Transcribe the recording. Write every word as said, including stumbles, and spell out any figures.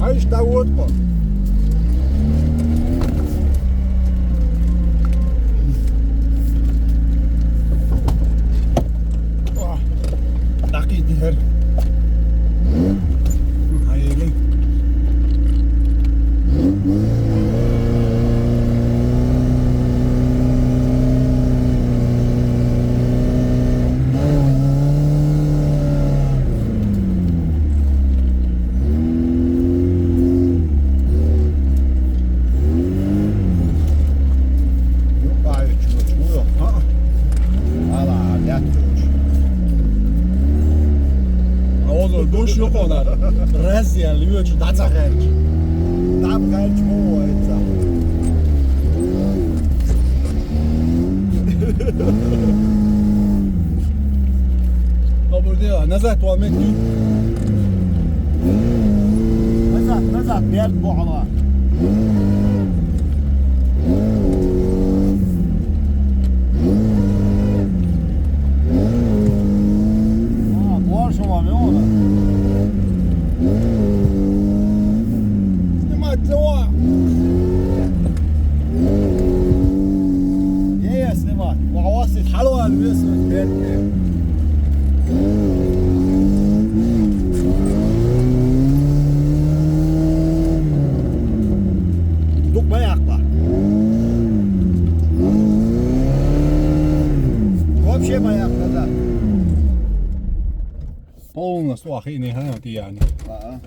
Ай, иштта вотхо. О, дакъий дихьар. Ай, ай. Юкъа йоьчу, йоьчу, йоьчу. Ала, лаьтта йоьчу. Озо, гуш юкъонар. Разъял йоьчу, даца гӀерчу. Дам гӀерчу мо вайца. Добрый день, назад вам идти. Назад, назад, берд бухала. А, больше вам, не надо. Снимать, давай. Не, я снимать. Васи, хьалван вес берд. Дукха ма яккха. Вообще ма яккха, да. Полностью ахи не хана тияни. А-а.